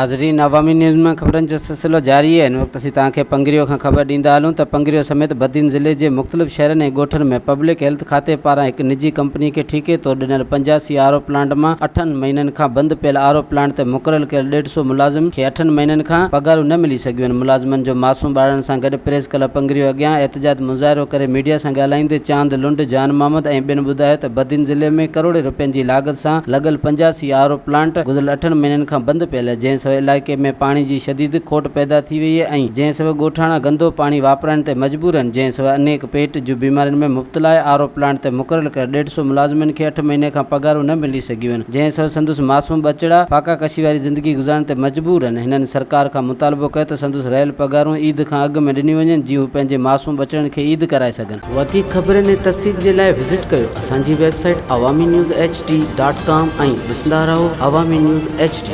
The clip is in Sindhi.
ناظرين عوامي نيوز ۾ خبرن جو سلسلو جاري آهي هن وقت اسين توهان کي پنگريو کان خبر ڏيندا هلون ته پنگريو سميت بدين ضلعي جي مختلف شهرن ۽ ڳوٺن ۾ پبلڪ هيلٿ کاتي پاران هڪ نجي ڪمپني کي ٺيڪي طور ڏنل 85 آر او پلانٽ مان اٺن مهينن کان بند پيل آر او پلانٽ تي مقرر ڪيل ڏيڍ سو ملازم کي اٺن مهينن کان پگهارون نه ملي سگهيون آهن ملازمن جو معصوم ٻارڙن سان گڏ پريس ڪلب پنگريو اڳيان احتجاج مظاهرو ڪري ميڊيا سان ڳالهائيندي چاند لنڊ جان محمد ۽ ٻين ٻڌايو ته بدين ضلعي ۾ ڪروڙين رپين جي لاڳت سان لڳل 85 آر او پلانٽ گذريل اٺن مهينن کان بند پيل آهي، جنهن سبب علائقي ۾ پاڻي جي شديد کوٽ پيدا ٿي وئي آهي ۽ جنهن سبب ڳوٺاڻا گندو پاڻي واپرائڻ تي مجبور آهن، جنهن سبب انيڪ پيٽ جون بيمارين ۾ مبتلا آهي، آر او پلانٽ تي مقرر ڪيل ڏيڍ سو ملازمن کي اٺ مهيني کان پگهارون نه ملي سگهيون آهن، جنهن سبب سندس معصوم ٻچڙا فاقا ڪشي واري زندگي گذارڻ تي مجبور آهن، هنن سرڪار کان مطالبو ڪيو ته سندس رهيل پگهارون عيد کان اڳ ۾ ڏنيون وڃن جيئن هو پنهنجي معصوم ٻچڙن کي عيد ڪرائي سگهن. وڌيڪ خبرن ۽ تفصيل جي لاء وزٽ ڪيو اسان جي website Awami news H D dot com ۽ ڏسندا رهو عوامي نيوز ايڇ ڊي.